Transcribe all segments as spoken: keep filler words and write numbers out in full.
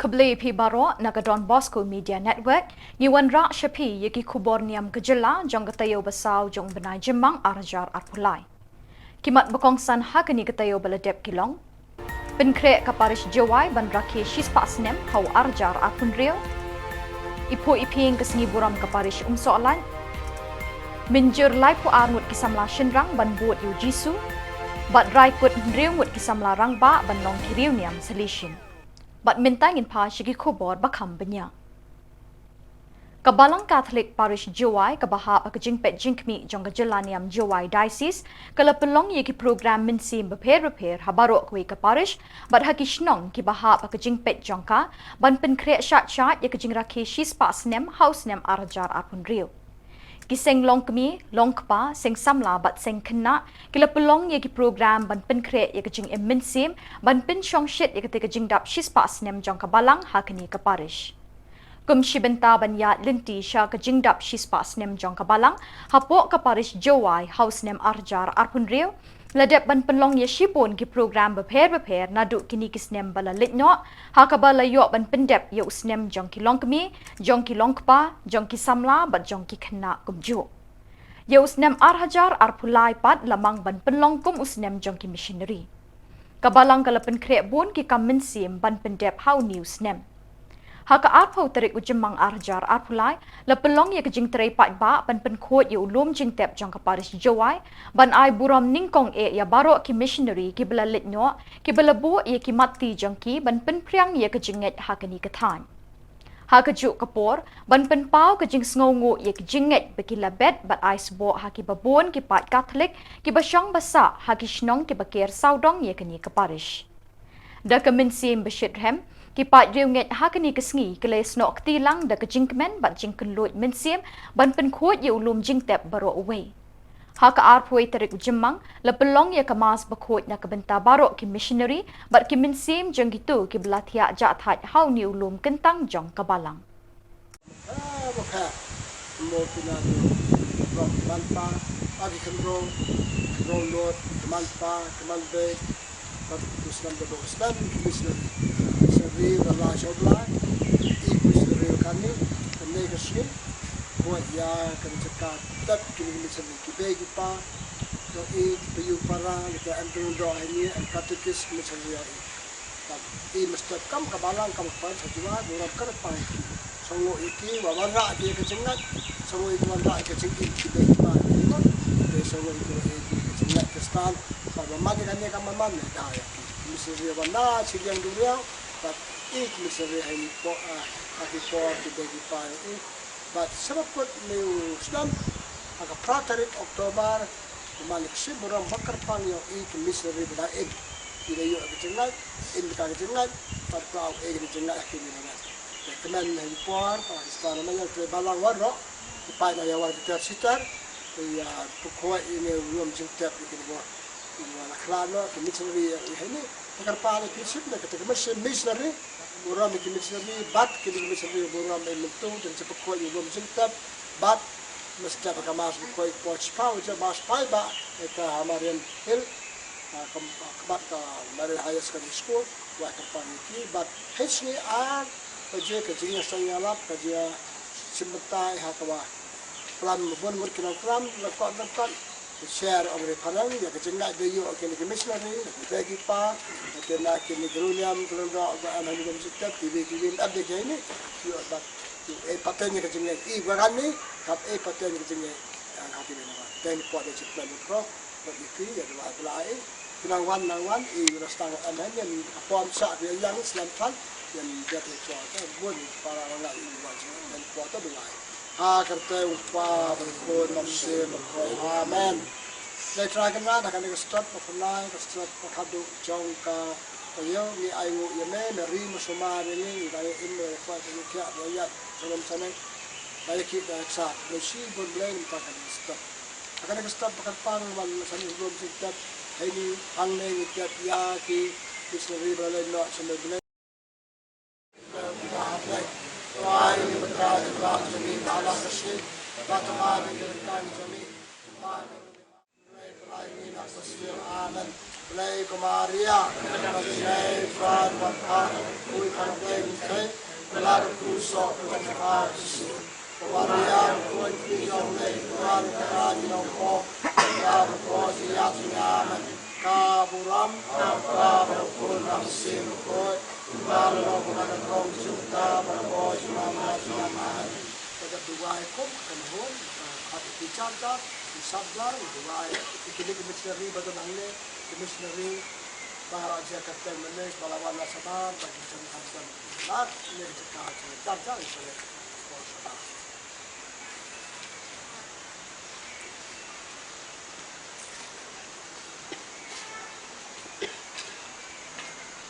Khublei phi baroh na ka Don Bosco Media Network, ngi wanrah sha phi ïa ki khubor niam ka jylla jong ka taïew ba saw jong u bnai Jymmang ar hajar arphew lai. Ki mat ba kongsan ha kane ka taïew ba la dep ki long: Pynkhreh ka parish Jowai ban rakhe shispah snem ha u ar hajar arphew hynriew. Iphuh iphieng ka sngi burom ka parish Umsohlait. Mynjur laiphew ar ngut ki samla shynrang ban bud ïa u Jisu. Bad raikut hynriew ngut ki samla rangbah ban long ki riewniam Salesian. Bad mynta ngin phai sha ki khubor ba kham bniah. Ka Balang Catholic Parish Jowai kaba hap ha ka jingpeit jingkhmih jong ka jylla niam Jowai Diocese ka la pynlong ïa ki program mynsiem bapher bapher ha baroh kawei ka parish bad ha ki shnong kiba hap ha ka jingpeit jong ka, ban pynkhreh shait shait ïa ka jingrakhe shispah snem ha u snem ar hajar arphew hynriew. Ki seng longkmie, longkpa, seng samla bad seng khynnah ki la pynlong ïa ki program ban pynkhreh ïa ka jingim mynsiem ban pynshongshit ïa kata ka jingdap shispah snem jong ka Balang ha kane ka parish. Kum shi bynta ban ïaid lynti sha ka jingdap shispah snem jong ka Balang hapoh ka parish Jowai ha u snem ar hajar arphew hynriew, la dep ban pynlong ïa shibun ki program bapher bapher naduh kine ki snem ba la leit noh, ha kaba la ïoh ban pyndep ïa u snem jong ki longkmie, jong ki longkpa, jong ki samla bad jong ki khynnah kumjuh. Ïa u snem ar hajar arphew lai pat la mang ban pynlong kum u snem jong ki missionary. Ka Balang ka la pynkhreh bun ki kam mynsiem ban pyndep ha une u snem. Ha ka arphew tarik u Jymmang ar hajar arphew lai, la pynlong ïa ka jingtrei paidbah ban pynkhuid ïa u lum jingtep jong ka parish Jowai, ban ai burom nyngkong eh ïa baroh ki missionary kiba la leit noh, kiba la buh ïa ki matti jong ki ban pynphriang ïa ka jingngeit ha kane ka thaiñ. Ha kajuh ka por, ban pynpaw ka jingsngewnguh ïa ka jingngeit ba ki la bet bad ai sboh ha kiba bun ki paid Katholik kiba shong ba sah ha ki shnong kiba ker sawdong ïa kane ka parish. Da ka mynsiem ba shitrhem, ki paid riewngeit ha kane ka sngi ki la ïasnoh kti lang da ka jingkmen bad jingkynluid mynsiem ban pynkhuid ïa u lum jingtep baroh uwei. Ha ka arphew tarik u Jymmang, la pynlong ïa ka Mass bakhuid na ka bynta baroh ki missionary bad ki mynsiem jong kito kiba la thiah jahthait ha une u lum kyntang jong ka Balang. Ki bei ki pa, to i ki payu para, kita em tu ndo ini, em katekis, misalnya i. Tam i mesti kam ka Balang kam ka pan sa jua, buram kar pa ki. Songo i ki, wa wanrah ki ka jingngeit, songo i ki wanrah ki jingngeit ki bei ki pa, ki mo. Te songo i ki wa i ki ka jingngeit Kristan, pa wa man ka ne ka man ne da ya ki. Misalnya wa na si yang duriau, tam i misalnya ini po, ah, aki po ki bei ki pa i. Bad sabab kut ni u snem, ha ka phra tarik Oktober, kumne ka shim burom ba kyrpang ïa i ki missionary ba da im. Ki da ïoh ka jingngeit, im ka jingngeit, bad ka au e ka jingngeit ha ki ni na. Te kmen ha i por, pa ki stan ma ïa te Balang waroh, ki pai na ïa war ki ter sitar, te ïa pukoi i ne u lum jingtep i ki ni bor. Ïa la khla no, ki missionary ïa i ha ni, te kyrpang ïa ki sip ne, ka te ka missionary, burom ïa ki missionary, bad ki missionary burom ïa mynta, te ka pukoi ïa u lum jingtep, bad mesti ka Mass pukoi por chipau, je Mass pai ba, ïa ka Marian Hill, ah, ka, ka bad ka Marian Higher Secondary School, wa ka pan ki, bad hei sngi ar, ka je ka jingïaseng ïalap, ka je shim bynta ha ka wa. Klam bun mut ki nongklam, nongkot nongkot. Share ong re phareng, ïa ka jingngeit ba ïoh kine ki missionary, ïa ki pa, ïa kine ki riewniam, ki lyngdoh, ba em ha ni bym sitep, ki bi ki bi em de kine, ïoh ba, ïoh e pateng ïa ka jingngeit, i ba kan ni, kap e pateng ïa ka jingngeit, ïa ka jingngeit ba. Teng po de chit plan pro, ba ki ki, ïa dua bla e, ki nang wan, nang wan, i ba stang em ha ni, ka pom sa, ki yang slam phan, ïa ni biat ni po, ka bun, para wan la i ba jingngeit, po to dua. Ha ka kyrteng u Kpa bad u Khun bad u Mynsiem Bakhuid. Amen. Dei Trai Kynrad, ha kane ka step ba khyndai, ka step ba khatduh jong ka taïew, ngi ainguh ïa me, Mary, ma sumar ïa ngi, ngi dang im, ngi kwah, ngi thiah, ngi ïaid, sha lum sha neng. Ba ïa ki da sa, ngi shi bun Blei, ngi ta kane ka step. Ha kane ka step ba kyrpang, wan sha ngi lum sha step, hei ngi, hangne ngi thiah ïa ki, missionary ba la leit noh, sha me Blei. Amen. Lei ko Maria, ko lei Trai, wat ha khuid hangtei hangtei, ba la khuid soh ko Jisu. Ko Maria, ko lei ko Trai, ko lei ko, ya ko sia sia man ka burom, ka burom ko Jisu ko, ba lo ko na kong jumpa, ba lo ko jumpa, jumpa. Ka duwai kum kan hon, ka ti char char, ti sab jar, duwai, ti kini ki missionary ba don hangne, ki missionary, ba hara jia ka tem mene, ba la wan la sabar, ba ki jam kam sem, lat, ne ki jaka jia, jar jar, ki sale.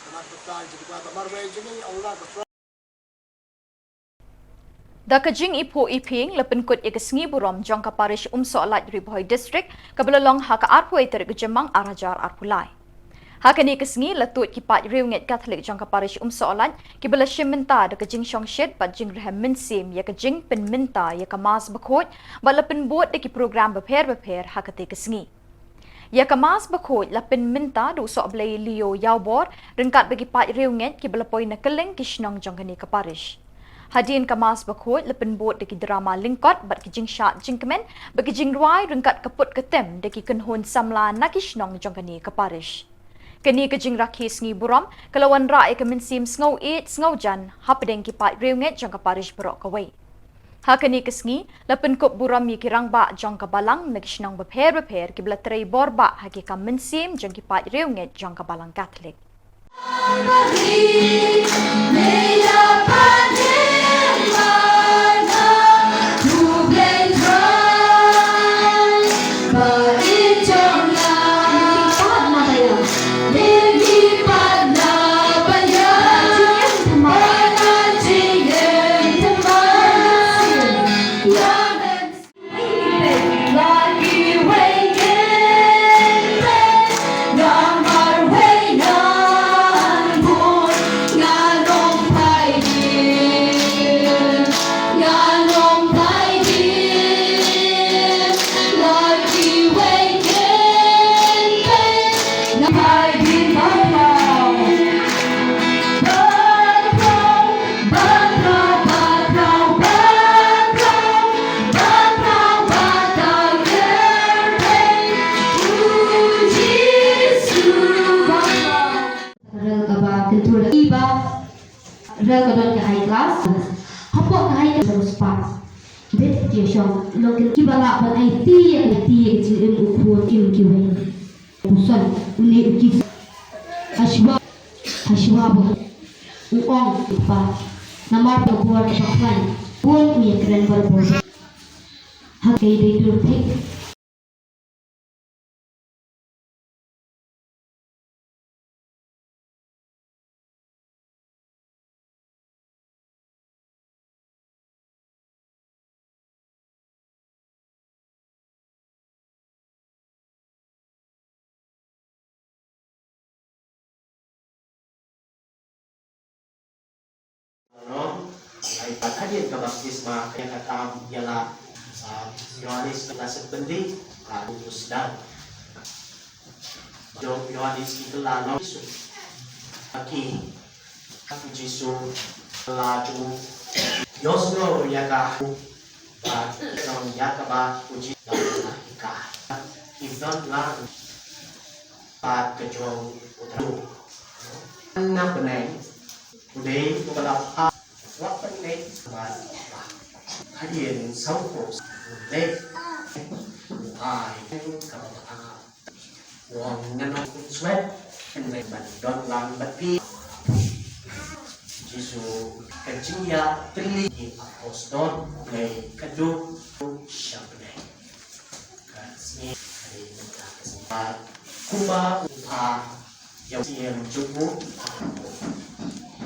Kana ka tai jia ba mar wei jini, Allah ka Da ka jingiphuh iphieng la pynkut ïa ka sngi burom jong ka parish Umsohlait Ri Bhoi District kaba la long ha ka arphew tarik u Jymmang ar hajar arphew lai. Ha kane ka sngi la tuid ki paid riewngeit Katholik jong ka parish Umsohlait kiba la shim bynta da ka jingshongshit bad jingrhem mynsiem ïa ka jingpynmynta ïa ka Mass Bakhuid bad la pynbud da ki program bapher bapher ha kata ka sngi. Ïa ka Mass Bakhuid la pynmynta da u Sohblei Leo Ïawbor ryngkat bad ki paid riewngeit kiba la poi na kylleng ki shnong jong kane ka parish. Hadien ka Mass Bakhuid la pynbud da ki drama lyngkot bad ki jingshad jingkmen bad ki jingrwai ryngkat ka put ka tem da ki kynhun samla na ki shnong jong kane ka parish. Kane ka jingrakhe sngi burom ka la wanrah ïa ka mynsiem sngewieit sngewjan hapdeng ki paid riewngeit jong ka parish baroh kawei. Ha kane ka sngi la pynkup burom ïa ki rangbah jong ka balang na ki shnong bapher bapher kiba la trei borbah ha ki kam mynsiem jong ki paid riewngeit jong ka balang Katholik. Rel kaba kyntu laki ba rel ka don ka high class. Hapoh ka high class, spah. Bit ki shong long ki ba lah ban aiti ïa ka, aiti ïa ka jingim u khun im kiwei. U son une u ki. Hashwa, hashwa ba u ong u pa. Namar ba bor ba khlaiñ bun u ïa kren bor bor. Ha kei dei dur thik. Rom, ai, hadien ka baptisma, ka ïa ka kam ïa la, ah, Ïoannis ka la sep byndi, ah, u sdang. Jong Ïoannis ki kylla long Jisu. Aki, aki Jisu, kylla jong u. Ïohsngew ïa ka, ah, nong ïa kaba u Jisu la ka. Ki don lang. Bad ka jong u Trai. Na bneng, u dei uba la phah, wat bneng bad hadien sawphew leh, u ai kaba bha. U ong, ngan ong, sngewbha ban don lang bad phi. Jisu, ka jingïatylli ki apostol, lei ka duk sha bneng. Ka sngi, ka dei ka sngi. Kumba u Pha, ïa u Siem jong u,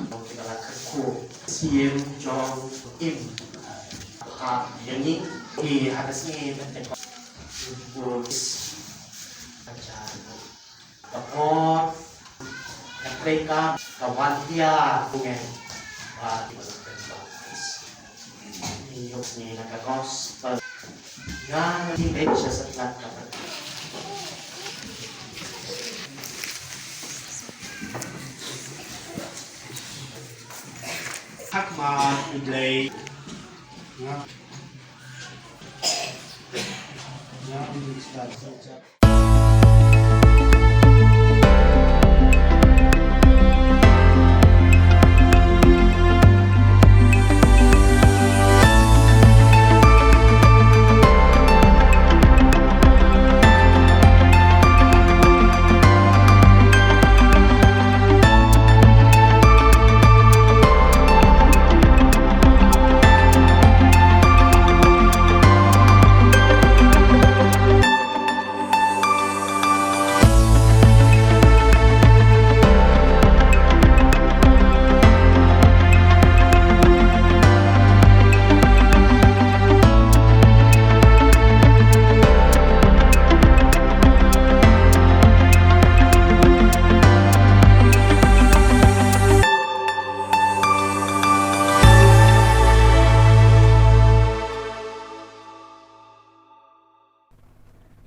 ïa kiba la kyrkhu, Siem jong u Im, Pha ïa ngi, ki ha ka sngi Pentekost, u Paul, ka por, ka trei ka, ka wan hiar, ngi, ba, ba, ba, ba, ïoh ngi na ka gospel. Nga ngi leit sha satlat ka pyrthei. Hakmat i Blei. Ya. Ya, ini kita.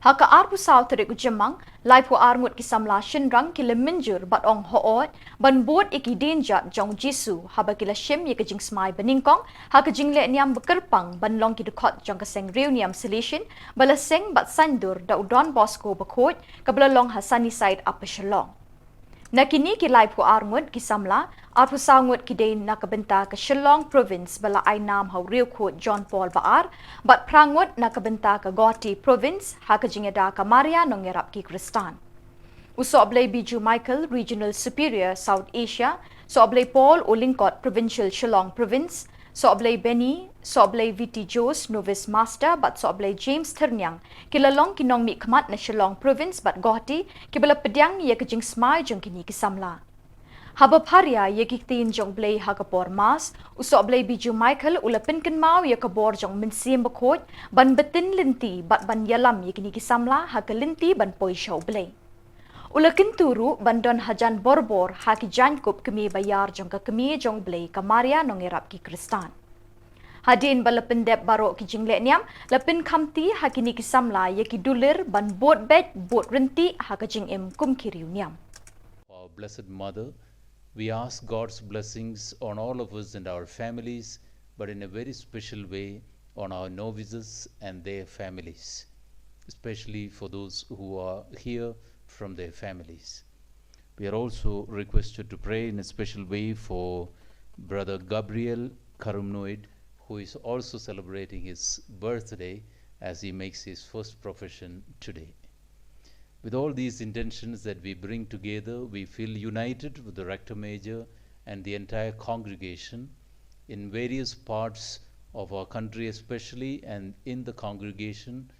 Ha ka arphew saw tarik u Jymmang, laiphew ar ngut ki samla shynrang ki la mynjur bad ong hooid ban bud ïa ki dienjat jong u Jisu haba ki la shim ïa ka jingsmai banyngkong ha ka jingleh niam ba kyrpang ban long ki dkhot jong ka seng riewniam Salesian ba la seng bad saiñdur da u Don Bosco Bakhuid, kaba la long ha Sunnyside, Upper Shillong. Na kine ki laiphew ar ngut ki samla, arphew saw ngut ki dei na ka bynta ka Shillong Province ba la ai nam ha u riewkhuid John Paul Ba Ar, bad phra ngut na ka bynta ka Guwahati Province ha ka jingïada ka Maria Nongïarap ki Khristan. U Sohblei Biju Michael, Regional Superior, South Asia, Sohblei Paul U Lyngkot, Provincial, Shillong Province, Sohblei Benny, Sohblei Viti Jos, Novice Master, bad Sohblei James Thyrniang, ki la long ki nongmihkhmat na Shillong Province bad Guwahati, kiba la pdiang ïa ka jingsmai jong kine ki samla. Haba pharia ïa ki ktien jong u Blei ha ka por Mass, u Sohblei Biju Michael u la pynkynmaw ïa ka bor jong u Mynsiem Bakhuid ban btin lynti bad ban ïalam ïa kine ki samla ha ka lynti ban poi sha u Blei. U la kyntu ruh ban don hajan borbor ha ki jaiñkup kmie ba ïar jong ka Kmie jong u Blei ka Maria Nongïarap ki Khristan. Hadien ba la pyndep baroh ki jingleh niam, la pynkhamti ha kine ki samla ïa ki dulir ban bud beit bud ryntih ha ka jingim kum ki riewniam. Our Blessed Mother, we ask God's blessings on all of us and our families, but in a very special way on our novices and their families, especially for those who are here from their families. We are also requested to pray in a special way for Brother Gabriel Karumnuid, who is also celebrating his birthday as he makes his first profession today. With all these intentions that we bring together, we feel united with the Rector Major and the entire congregation in various parts of our country, especially, and in the congregation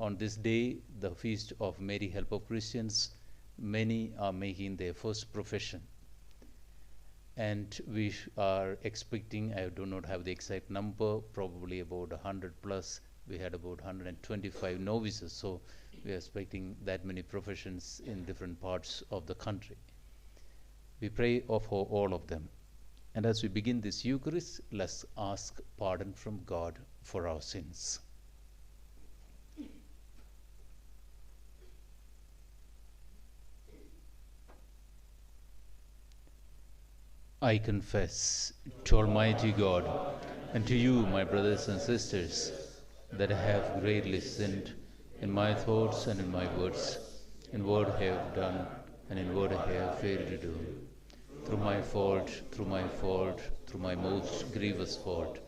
on this day, the feast of Mary, Help of Christians. Many are making their first profession. And we sh-, are expecting, I do not have the exact number, probably about a hundred plus. We had about hundred and twenty-five novices, so we are expecting that many professions in different parts of the country. We pray for all of them. And as we begin this Eucharist, let's ask pardon from God for our sins. I confess to Almighty God and to you, my brothers and sisters, that I have greatly sinned in my thoughts and in my words, in what I have done and in what I have failed to do. Through my fault, through my fault, through my most grievous fault.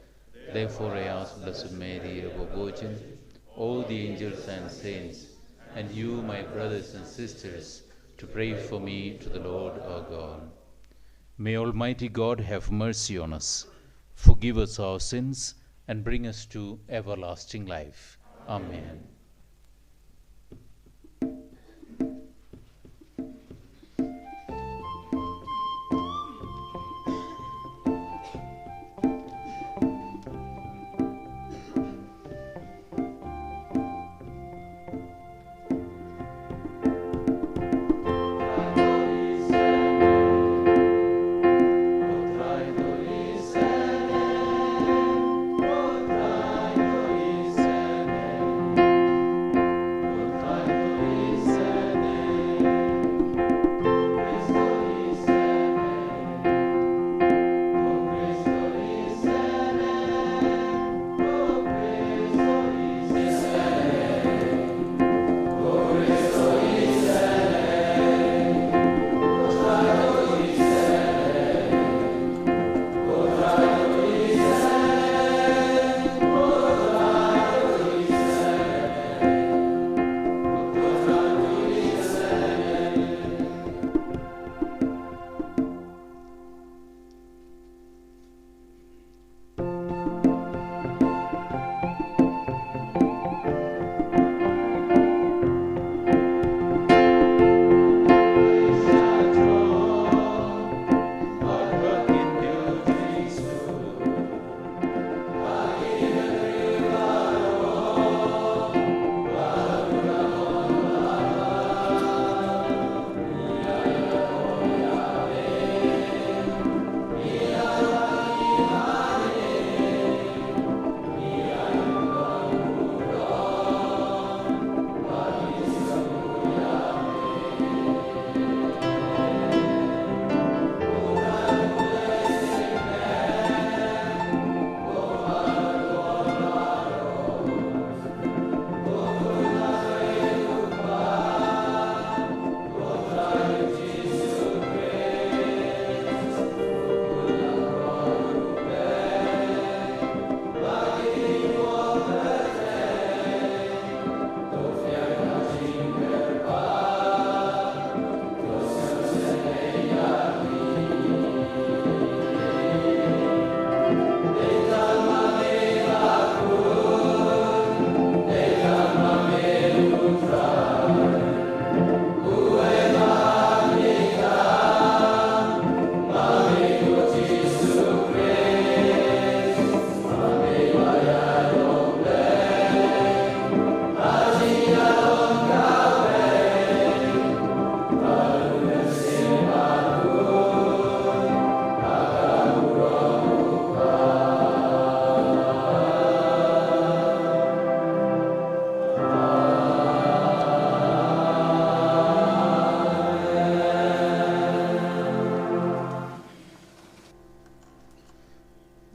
Therefore I ask Blessed Mary, ever Virgin, all the angels and saints, and you, my brothers and sisters, to pray for me to the Lord our God. May Almighty God have mercy on us, forgive us our sins, and bring us to everlasting life. Amen.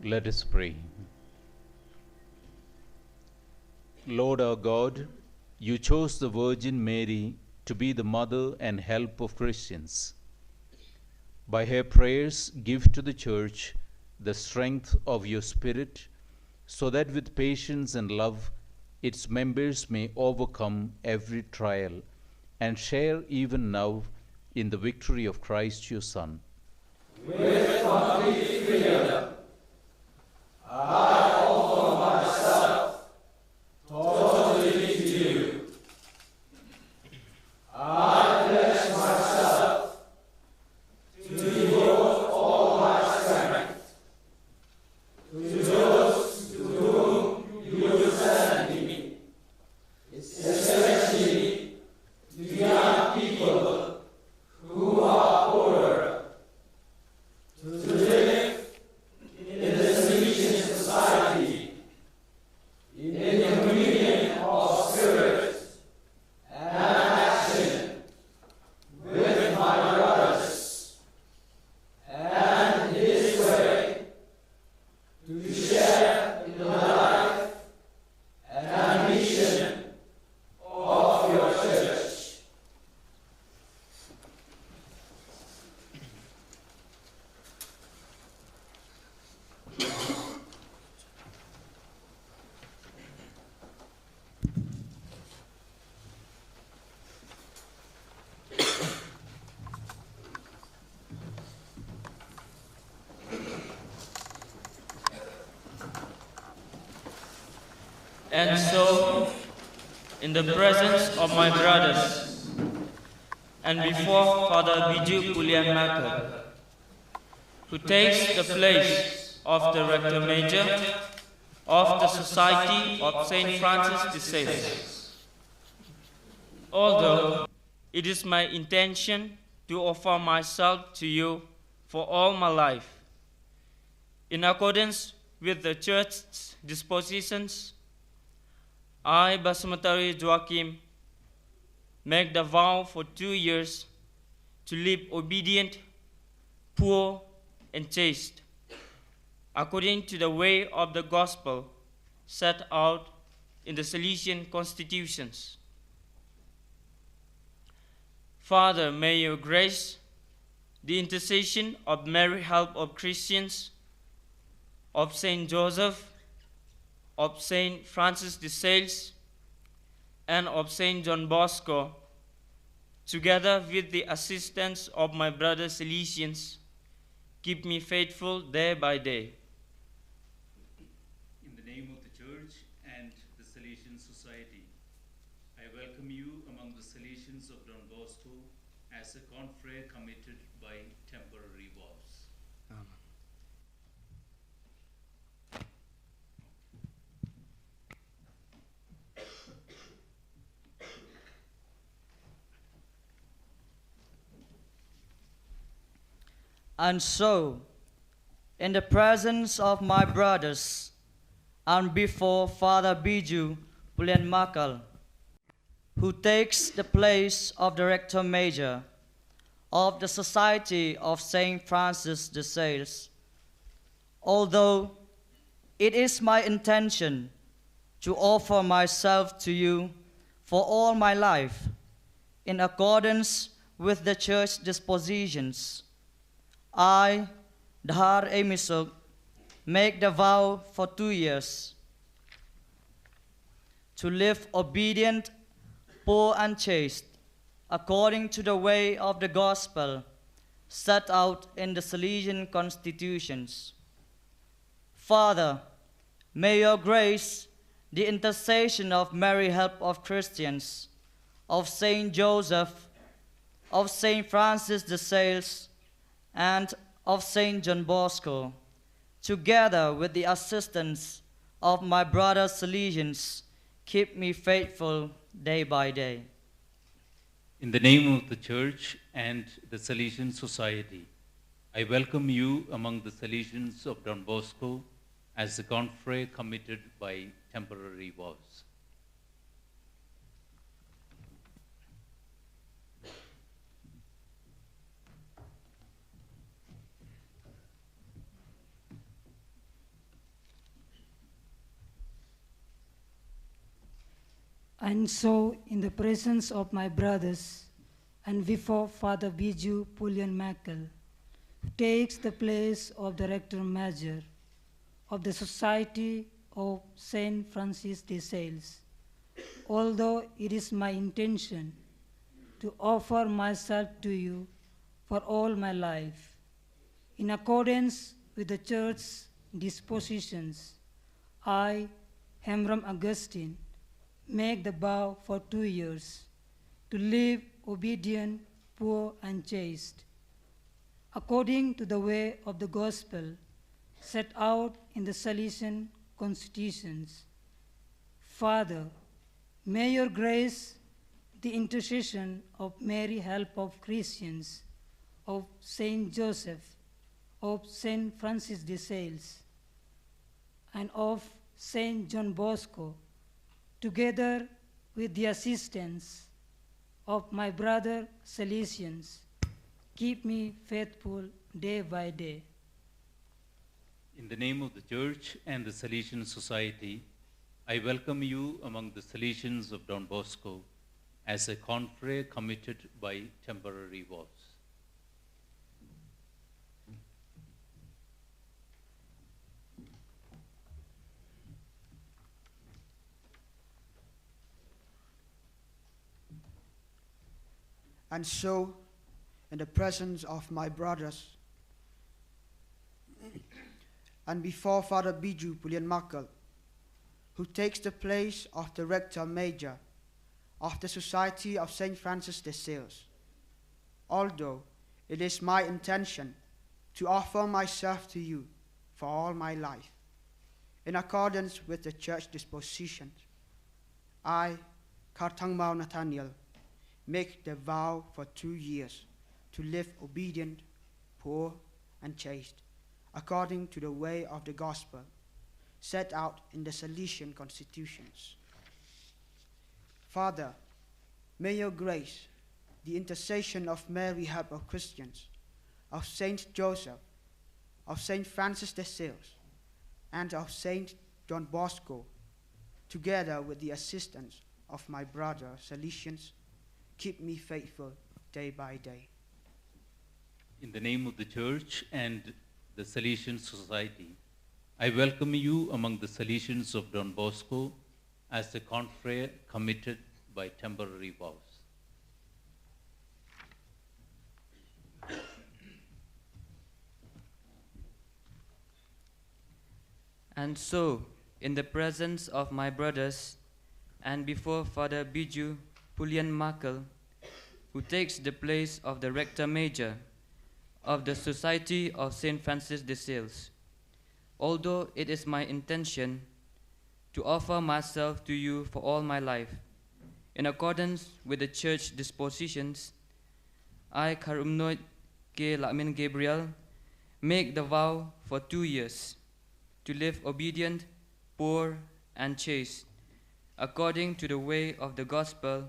Let us pray. Lord our God, you chose the Virgin Mary to be the mother and help of Christians. By her prayers, give to the Church the strength of your Spirit, so that with patience and love its members may overcome every trial and share even now in the victory of Christ your Son. With complete freedom, I offer myself totally to you. I pledge myself to devote all my strength to those to whom you send me, especially to young people who are poorer, to live in the Salesian society in the communion of spirit and action with my brothers, and in this way to share in the life and mission of your Church. And so, in the presence of my brothers, and before Father Biju Pulian Maka, who takes the place of the Rector Major of the Society of Saint Francis de Sales, although it is my intention to offer myself to you for all my life, in accordance with the Church's dispositions, I, Basumatary Joachim, make the vow for two years to live obedient, poor, and chaste, according to the way of the gospel set out in the Salesian constitutions. Father, may your grace, the intercession of Mary, help of Christians, of Saint Joseph, of Saint Francis de Sales, and of Saint John Bosco, together with the assistance of my brother Salesians, keep me faithful day by day. In the name of the Church and the Salesian Society, I welcome you among the Salesians of Don Bosco as a confrere committed by temporary vows. Amen. And so, in the presence of my brothers, and before Father Biju Pulian Makal, who takes the place of the Rector Major of the Society of Saint Francis de Sales, although it is my intention to offer myself to you for all my life, in accordance with the Church dispositions, I, Dhar Emisuk, make the vow for two years to live obedient, poor, and chaste, according to the way of the gospel set out in the Salesian constitutions. Father, may your grace, the intercession of Mary, help of Christians, of Saint Joseph, of Saint Francis de Sales, and of Saint John Bosco, together with the assistance of my brother Salesians, keep me faithful day by day. In the name of the Church and the Salesian Society, I welcome you among the Salesians of Don Bosco as a confrere committed by temporary vows. And so, in the presence of my brothers, and before Father Biju Pulian Makel, who takes the place of the Rector Major of the Society of Saint Francis de Sales, although it is my intention to offer myself to you for all my life, in accordance with the Church's dispositions, I, Hemram Augustine, make the vow for two years to live obedient, poor, and chaste, according to the way of the gospel set out in the Salesian constitutions. Father, may your grace, the intercession of Mary, Help of Christians, of Saint Joseph, of Saint Francis de Sales, and of Saint John Bosco, together with the assistance of my brother Salesians, keep me faithful day by day. In the name of the Church and the Salesian Society, I welcome you among the Salesians of Don Bosco as a confrere committed by temporary vows. And so, in the presence of my brothers, and before Father Biju Pulian Makel, who takes the place of the Rector Major of the Society of Saint Francis de Sales, although it is my intention to offer myself to you for all my life, in accordance with the Church dispositions, I, Kharthangmao Nathaniel, make the vow for two years to live obedient, poor, and chaste, according to the way of the gospel set out in the Salesian constitutions. Father, may your grace, the intercession of Mary, Help of Christians, of Saint Joseph, of Saint Francis de Sales, and of Saint John Bosco, together with the assistance of my brother Salesians, keep me faithful day by day. In the name of the Church and the Salesian Society, I welcome you among the Salesians of Don Bosco as a confrere committed by temporary vows. And so, in the presence of my brothers, and before Father Biju Pulian Makel, who takes the place of the Rector Major of the Society of Saint Francis de Sales, although it is my intention to offer myself to you for all my life, in accordance with the Church dispositions, I, Kharumnoit K. Lamin Gabriel, make the vow for two years to live obedient, poor, and chaste, according to the way of the gospel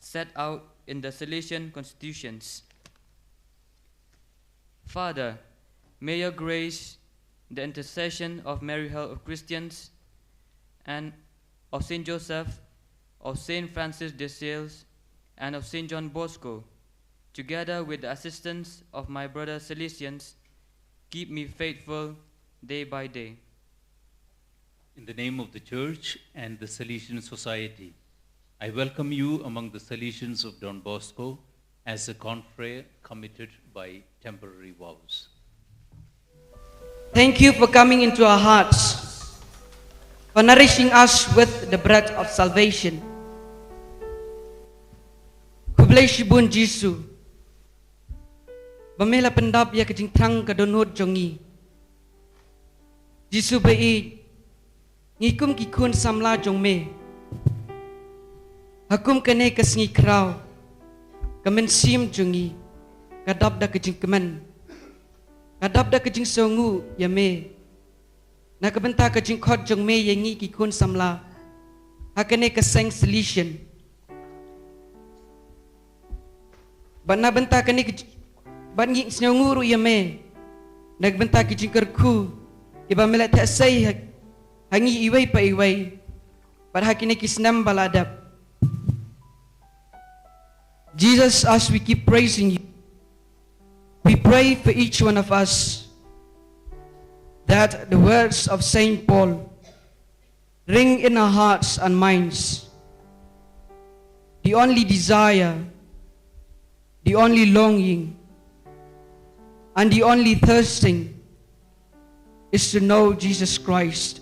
set out in the Salesian constitutions. Father, may your grace, the intercession of Mary, Help of Christians, and of Saint Joseph, of Saint Francis de Sales, and of Saint John Bosco, together with the assistance of my brother Salesians, keep me faithful day by day. In the name of the Church and the Salesian Society, I welcome you among the Salesians of Don Bosco as a confrere committed by temporary vows. Thank you for coming into our hearts, for nourishing us with the bread of salvation. Khublei shibun Jisu, ba me la pyndap ïa ka jingthrang ka dohnud jong ngi. Jisu ba ïeit, ngi kum ki khun samla jong me. Ha kum kane ka sngi khraw, ka mynsiem jong ngi ka dap da ka jingkmen, ka dap da ka jingsngewnguh ïa me. Na ka bynta ka jingkhot jong me ïa ngi ki khun samla ha kane ka seng Salesian. Bad na bynta kane ka ji-, bad ngi sngewnguh ruh ïa me na ka bynta ki jingkyrkhu kiba me la theh sei ha, ha ngi iwei pa iwei. Bad ha kine ki snem ba la dep, Jesus, as we keep praising you, we pray for each one of us that the words of Saint Paul ring in our hearts and minds. The only desire, the only longing, and the only thirsting is to know Jesus Christ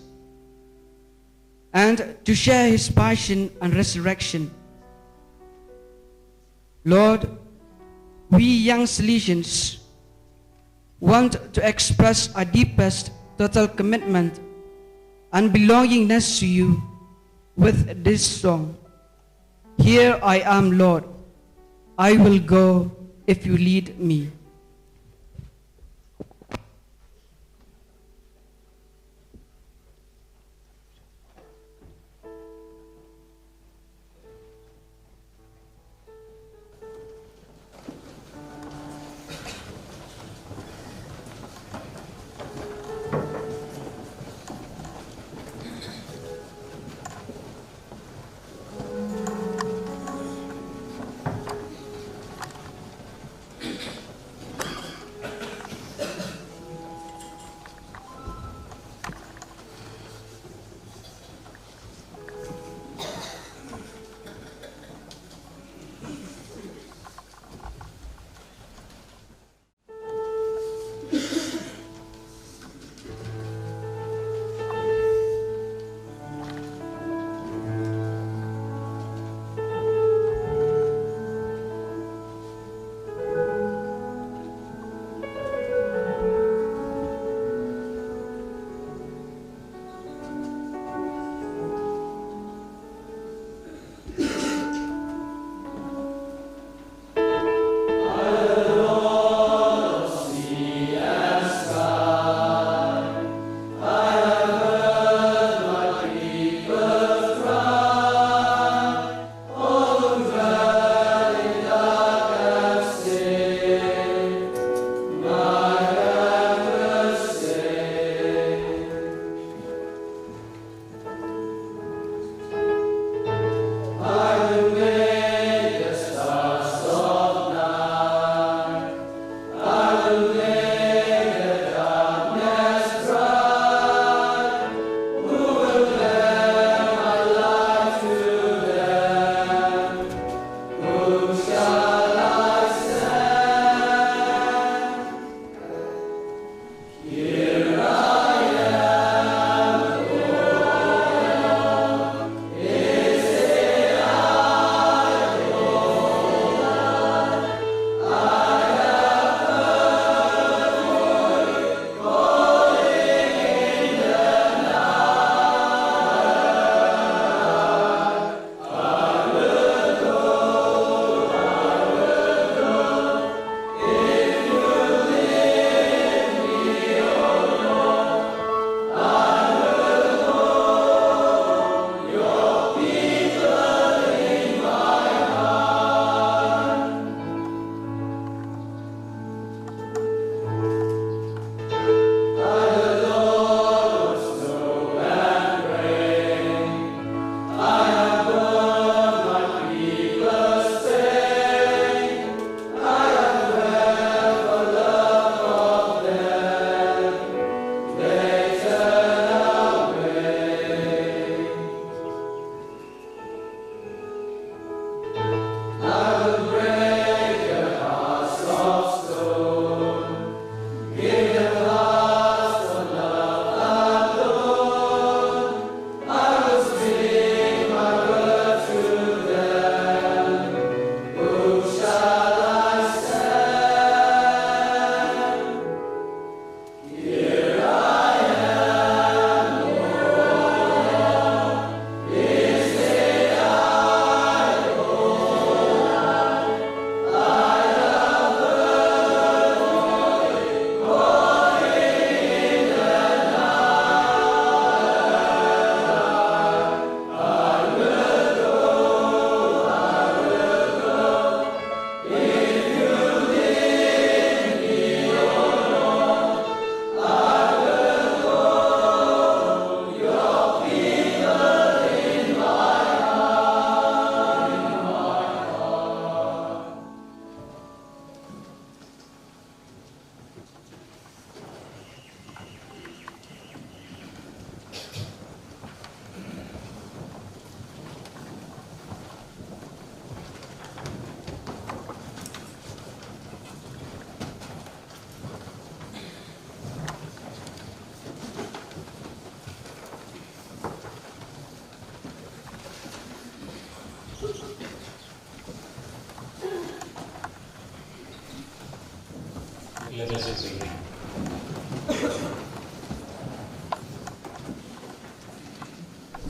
and to share his passion and resurrection. Lord, we young Salesians want to express our deepest total commitment and belongingness to you with this song. Here I am, Lord. I will go if you lead me.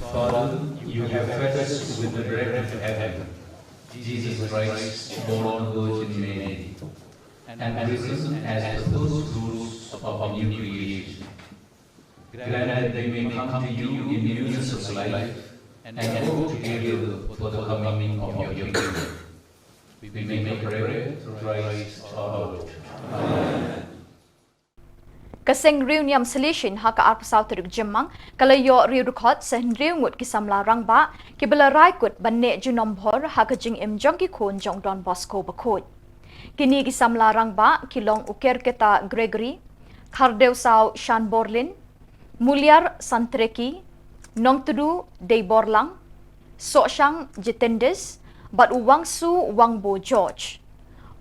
Father, you have fed us with the bread of heaven, Jesus Christ, born of Virgin Mary, and risen as the first fruits of new creation. Grant that we may come to you in newness of life and hope together for the coming of your kingdom. We make a prayer through Christ our Lord. Amen. Ka seng riewniam Salesian ha ka arphew saw tarik Jymmang ka la ïoh riew dkhot sa hynriew ngut ki samla rangbah kiba la rai kut ban neh junom bhor ha ka jingim jong ki khun jong Don Bosco Bakhuid. Kine ki samla rangbah ki long u Kerketa Gregory, Khardewsaw Shanborlin, Muliar Santreki, Nongtdu Deiborlang, Sohshang Jitendis bad u Wangsu Wangbo George.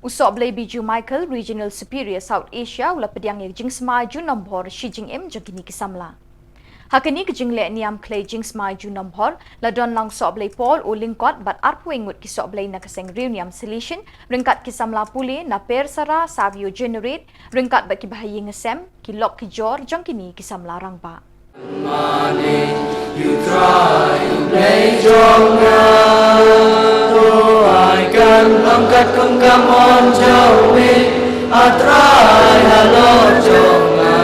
U Sohblei Biju Michael, Regional Superior South Asia, u la pdiang ïa ka jingsmai junom bhor shi jingim jong kine ki samla. Ha kane ka jingleh niam khlei jingsmai junom bhor la don lang u Sohblei Paul u Lyngkot bad arphew ngut ki Sohblei na ka seng riewniam Salesian, ryngkat ki samla pule na Persara, Savio Generate, ryngkat bad kiba ha ïing ha sem, ki lok ki jor jong kine ki samla rangbah. Mane, U Trai U Blei jong nga, to ai kan long katkum ka mon jong me, A Trai halor jong nga.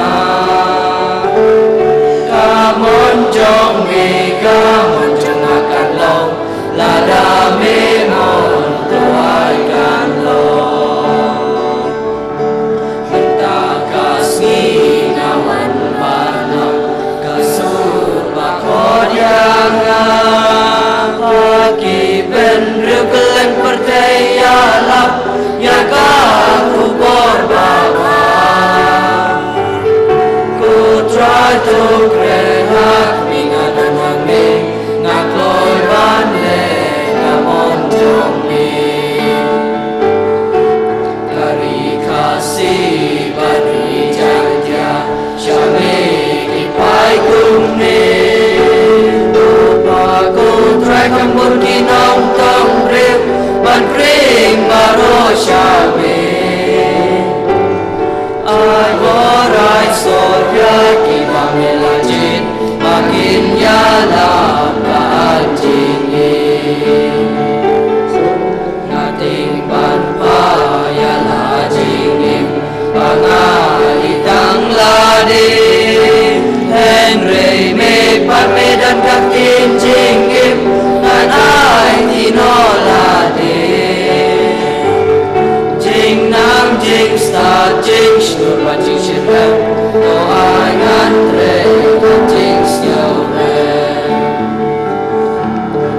Ka mon jong me, ka mon jong nga kan long, lada me mon, to ai kan long. Mynta ka sngi nga wan ban ap ka sur ba khot ïa nga. Ha ki bynriew kylleng pyrthei ïalap ïa ka khubor babha. Ko Trai to kren ha khmih, nga don hangne, nga kloi ban leh ka mon jong me. Ka ri Khasi bad ri Jaiñtia, sha me ki phai kumne. To pha ko Trai kham bun ki nongtong briew ban khring baroh sha me. Ai bor ai sor ïa kiba me la jied, ba kin ïalap ka jingim. Nga tieng ban phai ïa la jingim ba nga ïeit tang lade. Hynrei me pat me don ka ktien jingim, ngan ai kino lade. Jingnang jingstad jingshlur bad jingshitrhem, to ai ngan trei ka jingsngewrem.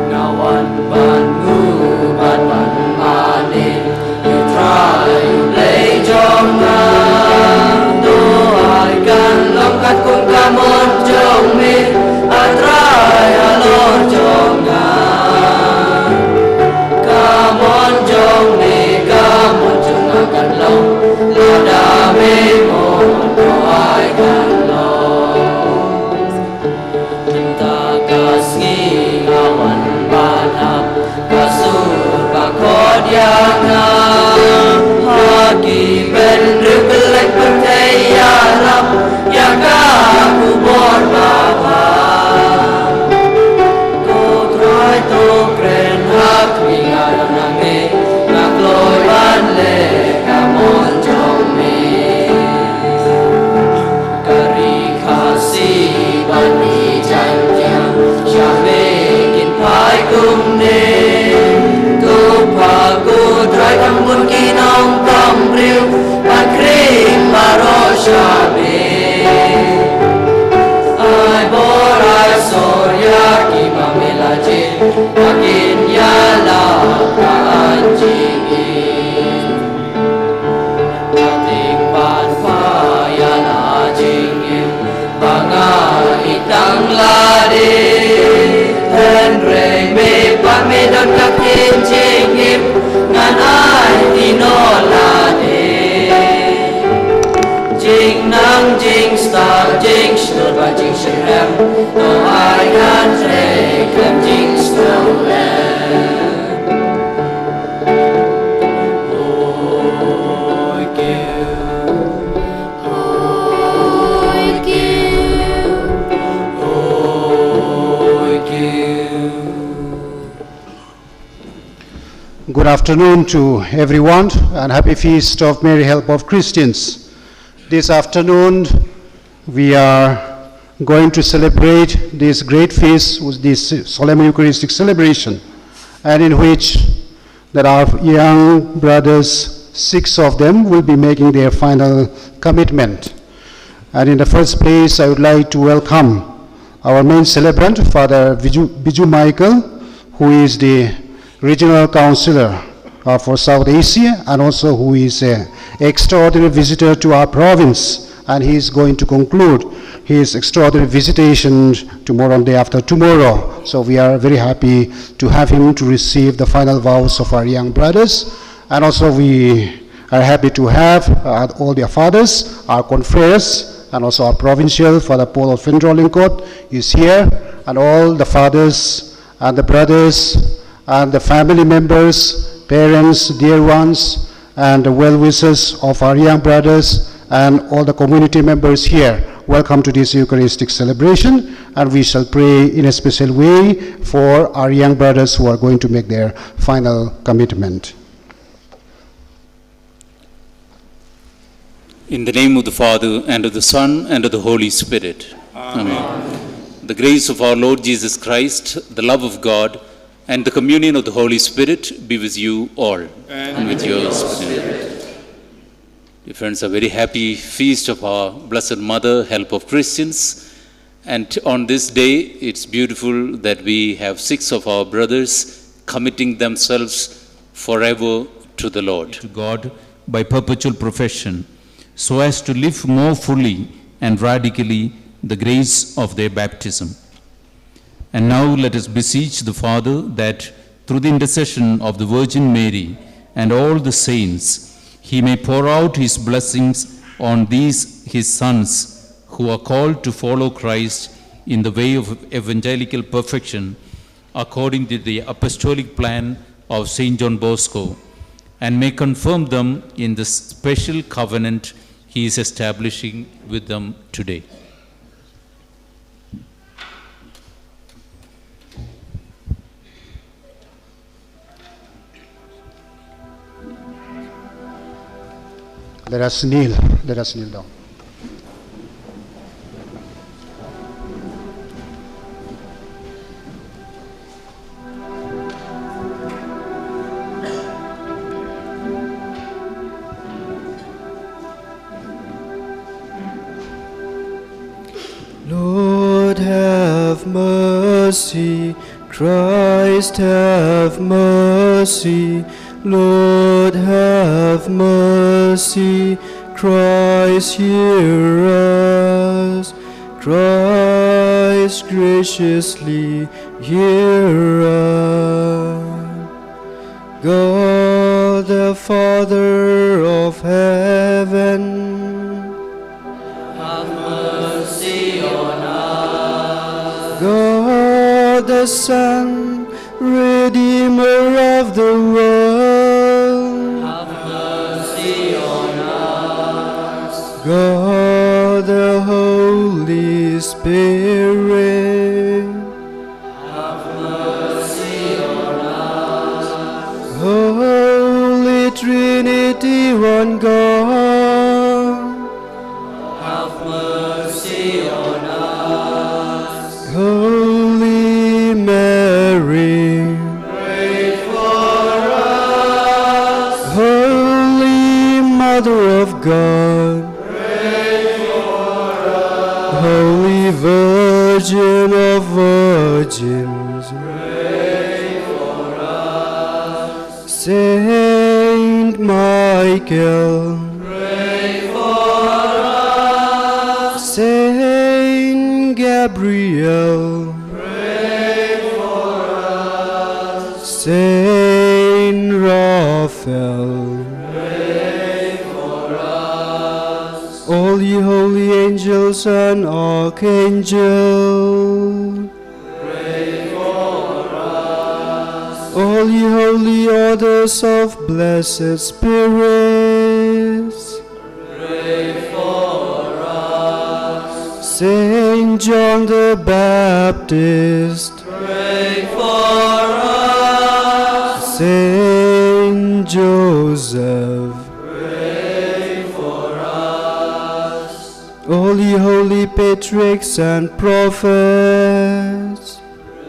Nga wan ban nguh bad ban mane ïa U Trai U Blei jong nga. To ai kan long katkum ka mon jong me, A Trai halor jong nga. Ka mon jong me, ka mon jong nga kan long, lada me mon, to ai kan long. Mynta ka sngi nga wan ban ap ka sur ba khot ïa nga. Ha ki bynriew kylleng pyrthei ïalap ïa ka khubor babha. Ko Trai to kren ha khmih, nga don hangne, nga kloi ban leh ka mon jong me. Ka ri Khasi bad ri Jaiñtia, sha me kin phai kumne. To pha ko Trai kham bun ki nongtong briew ban khring baroh sha me. Ai bor ai sor ïa kiba me la jied, ba kin ïalap ka jingim. Nga tieng ban phai ïa la jingim ba nga ïeit tang lade. Hynrei me pat me don ka ktien jingim, ngan ai kino lade. Jingnang jingstad jingshlur bad jingshitrhem, to ai ngan trei khlem jingsngewrem. Good afternoon to everyone and happy feast of Mary, Help of Christians. This afternoon, we are going to celebrate this great feast with this solemn Eucharistic celebration, and in which that our young brothers, six of them, will be making their final commitment. And in the first place, I would like to welcome our main celebrant, Father Biju, Biju Michael, who is the regional counselor uh, for South Asia, and also who is an extraordinary visitor to our province. And he is going to conclude his extraordinary visitation tomorrow and day after tomorrow. So we are very happy to have him to receive the final vows of our young brothers. And also we are happy to have uh, all their fathers, our confreres, and also our provincial, Father Paul of Findrolingkot is here, and all the fathers and the brothers and the family members, parents, dear ones, and the well-wishers of our young brothers and all the community members here. Welcome to this Eucharistic celebration, and we shall pray in a special way for our young brothers who are going to make their final commitment. In the name of the Father, and of the Son, and of the Holy Spirit. Amen. The grace of our Lord Jesus Christ, the love of God, and the communion of the Holy Spirit be with you all. And with your spirit. Dear friends, a very happy feast of our Blessed Mother, Help of Christians. And on this day, it's beautiful that we have six of our brothers committing themselves forever to the Lord. To God by perpetual profession, so as to live more fully and radically the grace of their baptism. And now let us beseech the Father that, through the intercession of the Virgin Mary and all the saints, he may pour out his blessings on these his sons who are called to follow Christ in the way of evangelical perfection, according to the apostolic plan of Saint John Bosco, and may confirm them in the special covenant he is establishing with them today. Let us kneel. Let us kneel down. Lord, have mercy. Christ, have mercy. Lord, have mercy. Christ, hear us. Christ, graciously hear us. God, the Father of heaven, have mercy on us. God, the Son, Redeemer of the world, have mercy on us. God, the Holy Spirit, have mercy on us. Holy Trinity, one God, have mercy on us. Holy Mary, pray for us. Holy Mother of God, Holy Virgin of Virgins, pray for us. Saint Michael, pray for us. Saint Gabriel, pray for us. Saint Raphael, pray for us. All ye holy angels and archangels, pray for us. All ye holy orders of blessed spirits, pray for us. Saint John the Baptist, pray for us. Saint Joseph. Pray for us. All ye holy patriarchs and prophets.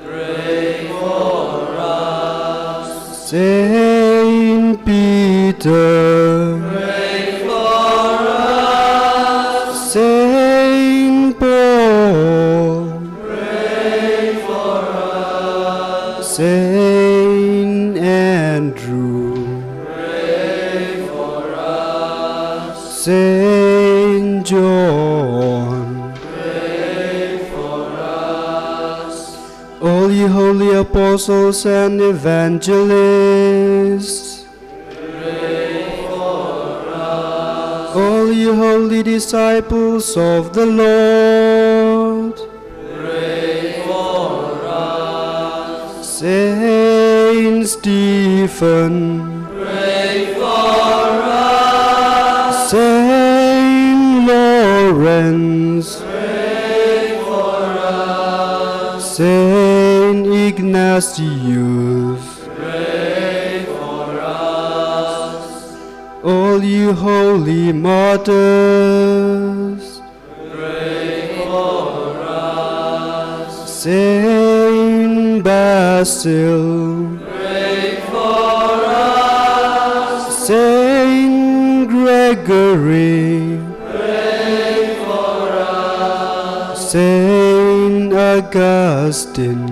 Pray for us. Saint Peter. Pray for us. Saint Paul. Pray for us. Saint Andrew. Pray for us. Saint John. Pray for us. All ye holy apostles and evangelists. Pray for us. All ye holy disciples of the Lord. Pray for us. Saint Stephen. Pray for us. Saint Lawrence. Pray for us. Saint Ignatius. Pray for us. All ye holy martyrs. Pray for us. Saint Basil. Pray for us. Saint Gregory. Pray for us. Saint Augustine.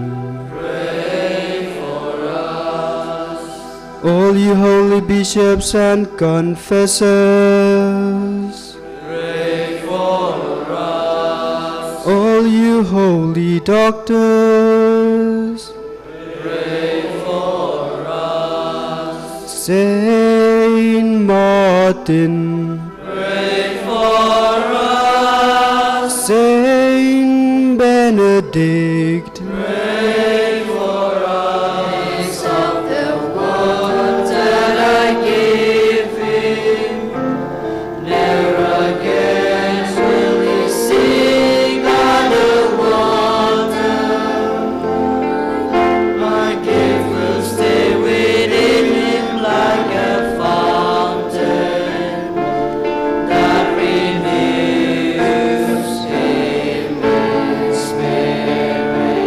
Pray for us. All ye holy bishops and confessors. Pray for us. All ye holy doctors. Pray for us. Saint Martin. Pray for us. Saint Benedict. Pray for us. Of the water I give him, never again will he seek other water. My gift will stay within him like a fountain that renews him in spirit.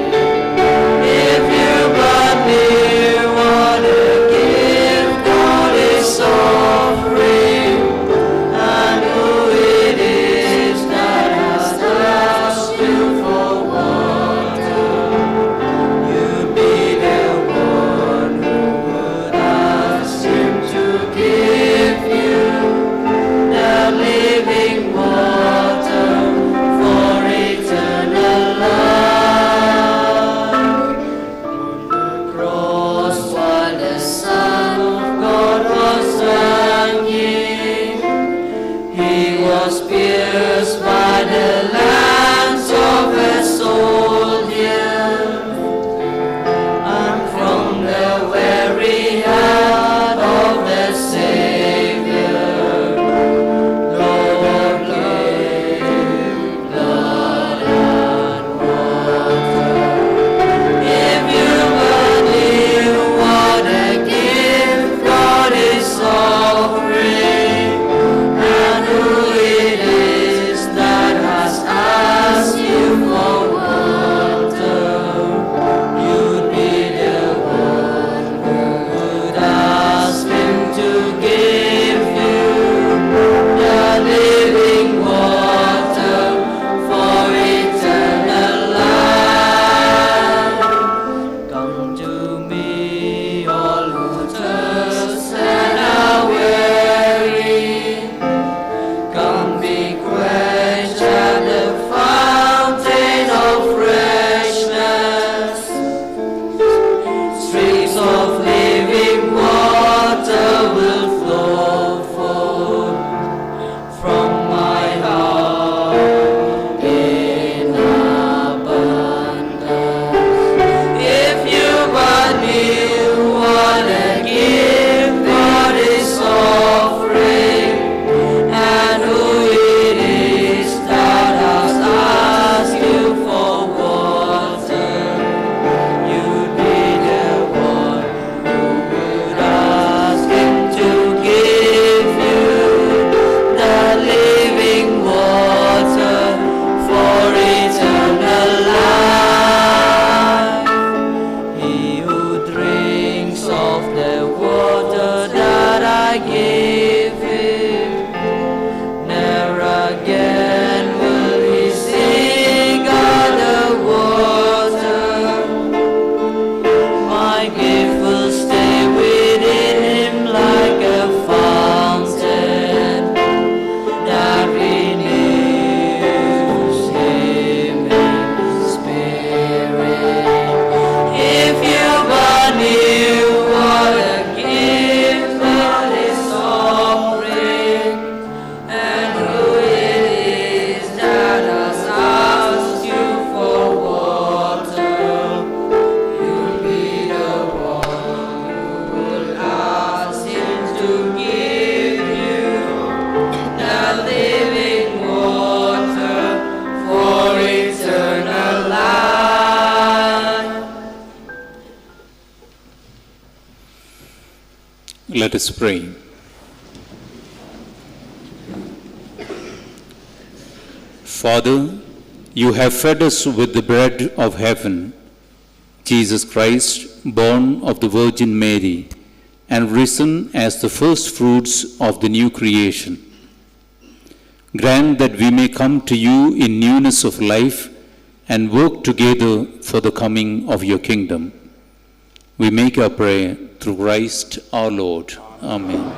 Let us pray. Father, you have fed us with the bread of heaven, Jesus Christ, born of the Virgin Mary, and risen as the first fruits of the new creation. Grant that we may come to you in newness of life and work together for the coming of your kingdom. We make our prayer through Christ our Lord. Amen.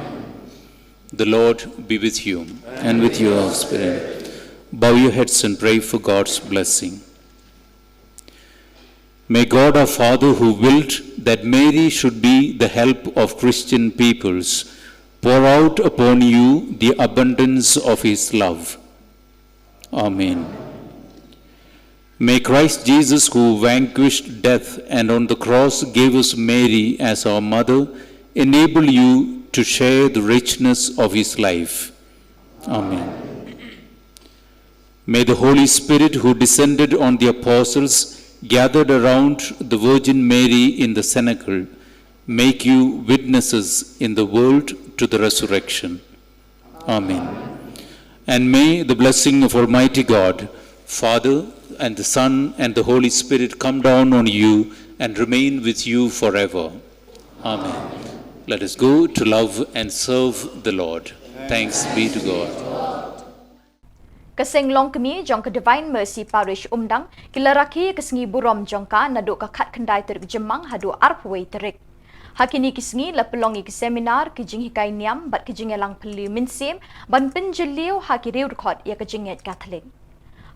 The Lord be with you and with your spirit. Bow your heads and pray for God's blessing. May God our Father, who willed that Mary should be the help of Christian peoples, pour out upon you the abundance of his love. Amen. May Christ Jesus, who vanquished death and on the cross gave us Mary as our mother, enable you to share the richness of his life. Amen. May the Holy Spirit, who descended on the apostles gathered around the Virgin Mary in the cenacle, make you witnesses in the world to the resurrection. Amen. And may the blessing of Almighty God, Father, and the Son, and the Holy Spirit come down on you and remain with you forever. Amen. Let us go to love and serve the Lord. Thanks be to God. Ka seng longkmie jong ka Divine Mercy Parish Umdang ki la rakhe ka sngi burom jong ka naduh ka khatkhyndai tarik Jymmang haduh arphew wei tarik. Ha kine ki sngi la pynlong ïa ki seminar, ki jinghikai niam bad ki jingïalang phylliew mynsiem ban pynjylliew ha ki riew dkhot ïa ka jingngeit Katholik.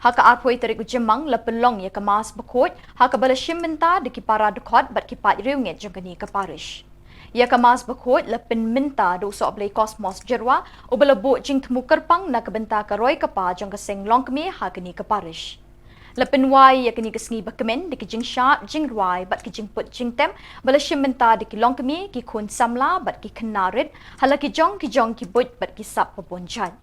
Ha ka arphew wei tarik u Jymmang la pynlong ïa ka Mass Bakhuid ha kaba la shim bynta da ki para dkhot bad ki paid riewngeit jong kane ka parish. Ïa ka Mass Bakhuid la pynmynta da u Sohblei Cosmos Jyrwa uba la buh jingthmu kyrpang na ka bynta ka roi ka par jong ka seng longkmie ha kane ka parish. La pynwai ïa kane ka sngi bakmen da ki jingshad jingrwai bad ki jingput jingtem ba la shim bynta da ki longkmie, ki khun samla bad ki khynnah rit ha la ki jong ki jong ki buit bad ki sap babun jait.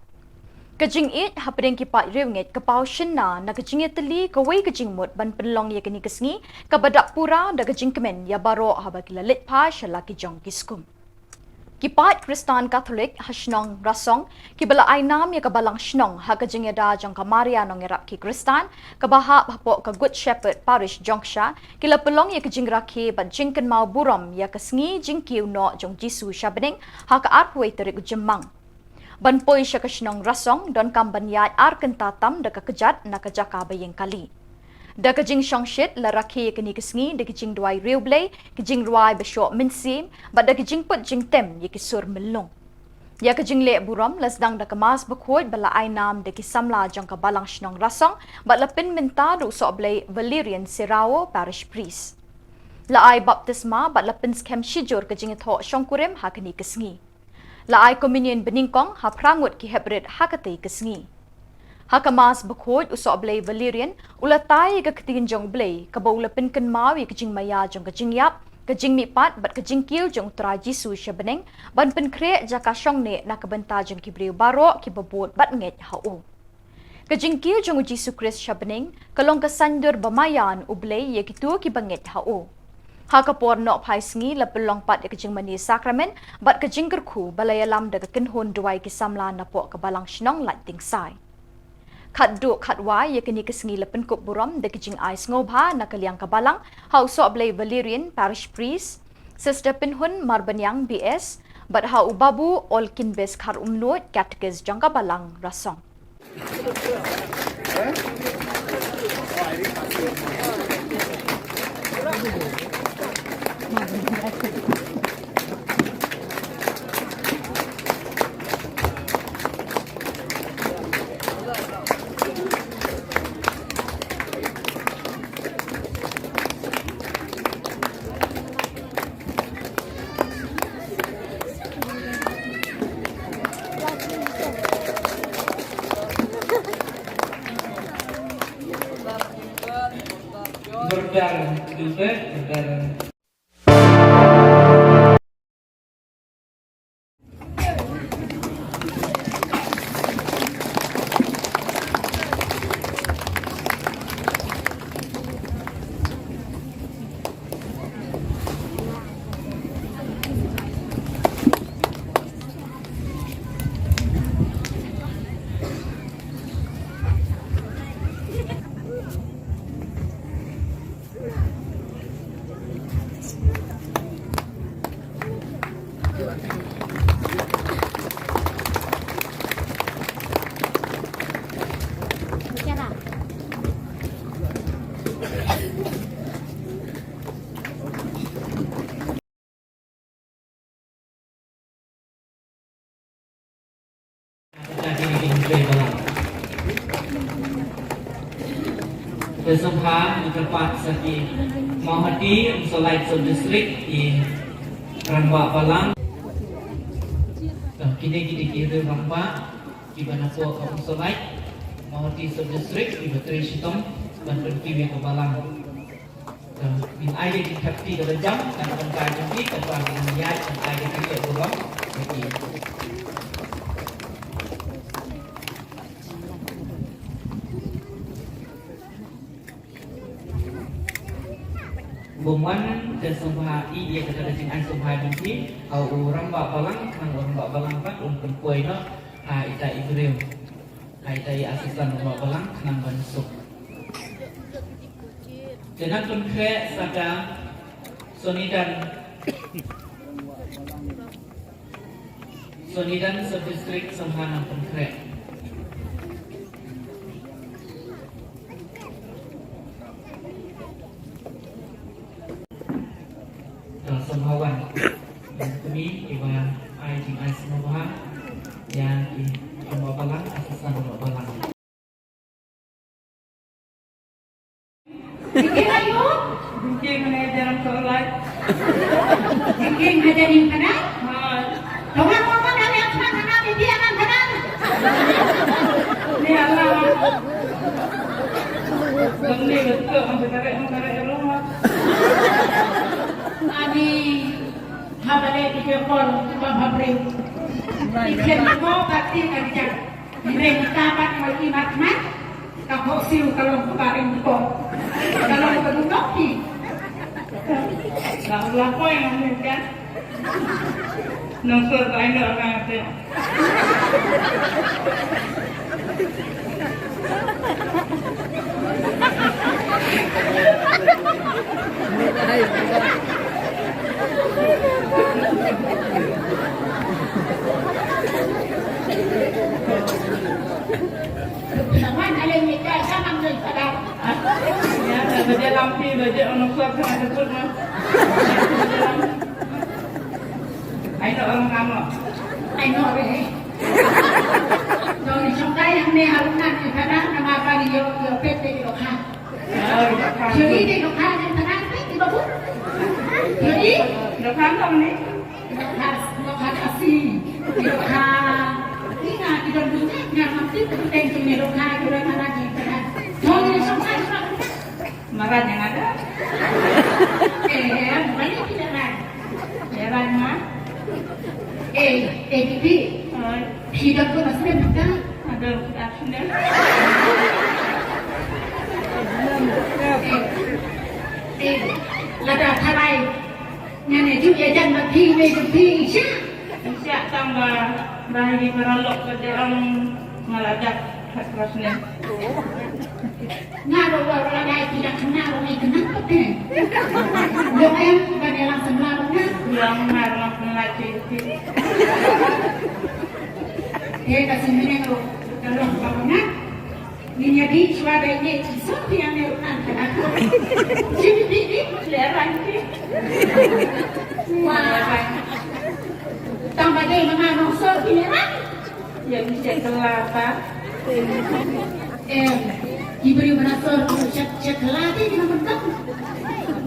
Ka jingïeit hapdeng ki paid riewngeit ka paw shynna na ka jingïatylli kawei ka jingmut ban pynlong ïa kane ka sngi kaba dap pura da ka jingkmen ïa baroh haba ki la leit phai sha la ki jong ki skum. Ki paid Khristan Katholik ha shnong Rasong kiba la ai nam ïa ka balang shnong ha ka jingïada jong ka Maria Nongïarap ki Khristan kaba hap hapoh ka Good Shepherd Parish Jongksha ki la pynlong ïa ka jingrakhe bad jingkynmaw burom ïa ka sngi jingkiew noh jong Jisu sha bneng ha ka arphew wei tarik u Jymmang. Ban poi sha ka shnong Rasong donkam ban ïaid ar kynta tam da ka kjat na ka jaka ba ïeng kali. Da ka jingshongshit la rakhe ïa kane ka sngi da ki jingduwai riewblei, ki jingrwai ba shoh mynsiem bad da ki jingput jingtem ïa ki sur myllung. Ïa ka jingleh burom la sdang da ka Mass Bakhuid ba la ai nam da ki samla jong ka balang shnong Rasong bad la pynmynta da u Sohblei Valerian Serrao, Parish Priest. La ai baptisma bad la pynskhem shijur ka jingïathoh shongkurim ha kane ka sngi. La ai communion banyngkong ha phra ngut ki heprit ha katei ka sngi. Ha ka Mass Bakhuid u Sohblei Valerian u la tai ïa ka ktien jong U Blei kaba u la pynkynmaw ïa ka jingmaïa jong ka jingïap, ka jingmihpat bad ka jingkiew jong U Trai Jisu sha bneng ban pynkhreh jaka shongneh na ka bynta jong ki briew baroh kiba bud bad ngeit ha u. Ka jingkiew jong U Jisu Khrist sha bneng ka long ka saiñdur ba maïan U Blei ïa kito kiba ngeit ha u. Ha ka por noh phai sngi la pynlong pat ïa ka jingmane sakramen bad ka jingkyrkhu ba la ïalam da ka kynhun duwai ki samla napoh ka balang shnong Laitdingsai. Khatduh khatwai ïa kane ka sngi la pynkup burom da ka jingai sngewbha na ka liang ka balang ha u Sohblei Valerian, Parish Priest, Sister Pynhun Marbaniang, B S, bad ha u Babu Olkinbes Kharumnuid, Catechist jong ka balang Rasong. Te sngewbha ngi kyrpad sa ki Mawhati, Umsonlait Sub District, ki rangbah balang. To, kine ki dei ki riew rangbah kiba na poh ka Umsonlait, Mawhati Sub District, kiba trei shitom ban pynkiew ïa ka balang. To, ngin ai ïa ki khapti kaba jam, kan ban kai jong ki, kan ban ïaid, kan ai ïa ki khapti kaba jam. Bym wan te sngewbha ïa kata ka jingai sngewbha jong phi, ha u rangbah balang, khnang u rangbah balang pat un pynpoi noh ha ita i briew, ha ita i assistant rangbah balang, khnang ban suk. Te ngan pynkhreh sa ka Sonidan. Sonidan Sub District sngewbha nang pynkhreh. Ka sngewbha wan. Kmie kiba ai jingai sngewbha ïa ki rangbah balang, assistant rangbah balang. Jingkieng aïu? Jingkieng manager Umsonlait. Jingkieng hajar ïing khadar? Hooid. To nga ong ba dang ïa khmat hana bibi anan khadar. Ni Allah. Dang ni betul ang betul ang betul rumah. Ani ha ba leh video call ba bha briew. I khlem ko ka ti ka rijak. Hynrei mynta pat mo i mat mat, ka khohsiew ka long kaba ring ko. Ka long ka dum nok ki. Ka la poi ngam ning ka. Nong sur ka ino ka te. Saman ale ni kai saman ni pada. Ya, baje lampi, baje ono suap sama sebut mah. Ai no orang kamu. Ai no re. Dong ni songkai yang ni haruna ni pada nama apa ni yo yo pet ni yo kan. Jadi di lokal yang tenang ni di babu. Jadi lokal dong ni. Lokal lokal asi. Lokal ina di dong dunia ina mesti penting tu ni lokal di dong mana di tenang. Dong ni songkai songkai. Maran yang ada. Eh, banyak tidak kan? Heran mah. Eh, eh, bibi. Hai. Phi dang pun asli bukan? Ada, bukan asli. Eh, eh, lada tharai. Ngan ïa ju ïa jan ma phi, me ju phi, sha. Sha tang ba, ba hi para lok ka de ang ngala dak khat ras ne. Nga ruh ruh ruh dai phi dang kena ruh ngi kena pete. Long em ban ïalam samla ruh nga. Long nga ruh nga kena citi. He ka simining ruh ka long ka nga. Ngin ïa dih shuwa da ine i suk phi ane ruh ngan kena. Shu dih dih dih. Lehraiñ phi. Wah. Tang ba dei ma nga nongsor phi lehraiñ. Ïa ki shet kylla pat. Em, ki briew ba na sor ki shet, shet kylla te ki nang myntoi.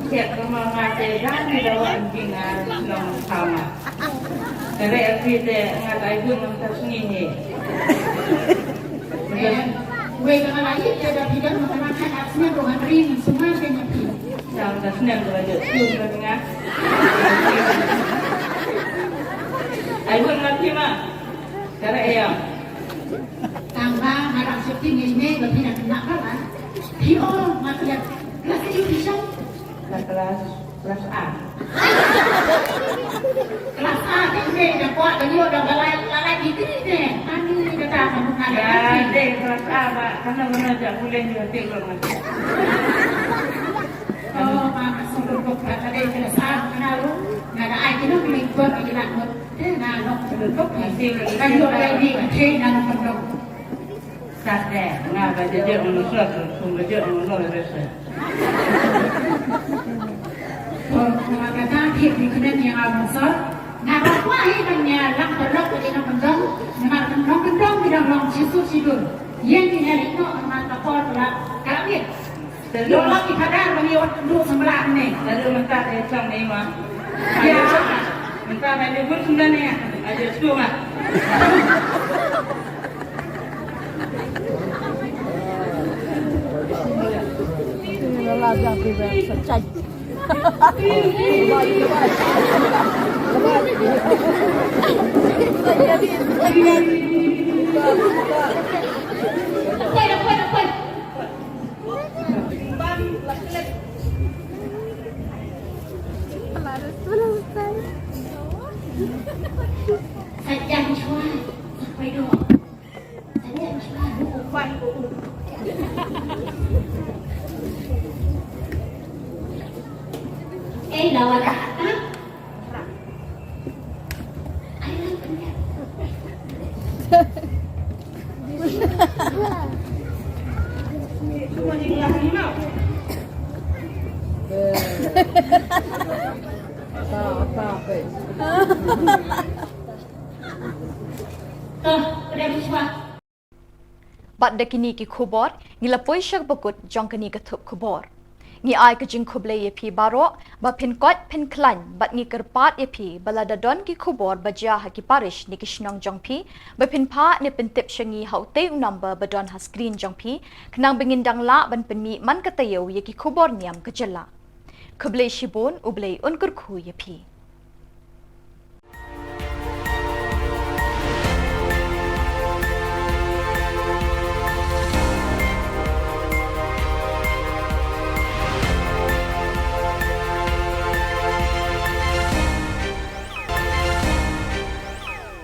Shet kylla ma nga te da ki dawa jingïaseng nongthaw ma. Ka rei arphi te nga dei bun nongthaw sngi hi. Em, wei ka nga la ïit te da phi don ma ka nang khat ar snem ruh hangne sumar te nga phi. Sa ka snem ruh jot tu ka nga. Ai bun ma phi ma. Ka rei ïa. Tang ba nga dang shu tieng ïa ine ba phi dang khynnah ba ba. Phi ong ma phi ïa klas aïu phi shong? Ka klas, klas A. Klas A te ine da kwah da ïoh da ba lai, lai, lai degree te. Ani da ta ka mut nga da klas A. Ïa, dei klas A ba, kano kano ja pule ïoh te klas A. Oh, ma ka song ruh ka dei klas A kano ruh. Nga da ai kino kino klas A. Te na nok ka dei ka dei ka dei ka dei na nok ka dei. Sa te nga ba je je ong sot, kum ba je ong lo rese. Ko ma ka ta thik ni kena ni ong sot. Nga ba kwa hi ban ïa lang ka dei ka dei nok ka dei. Namar ka nok ka dei ki dang long shisut shidur. Ïa ni ïa ri nok namar ka por ka la ka la miet. Ïoh lok ki phadar ban ïoh duk samla ne. Lalu mynta te chong ne ma. Ya. Mynta ba ne bun sumda ne. Ayo sku ma. Eh, lawan. Bad da kine ki khubor, ngi la poi sha kaba kut jong kane ka thup khubor. Ngi ai ka jingkhublei ïa phi baroh, ba phin koit phin khlaiñ, bad ngi kyrpad ïa phi, ba lada don ki khubor ba jia ha ki parish ne ki shnong jong phi, ba phin phah ne pyntip sha ngi ha utei u number ba don ha screen jong phi, khnang ba ngin dang lah ban pynmih man ka taïew ïa ki khubor niam ka jylla. Khublei shibun, U Blei un kyrkhu ïa phi.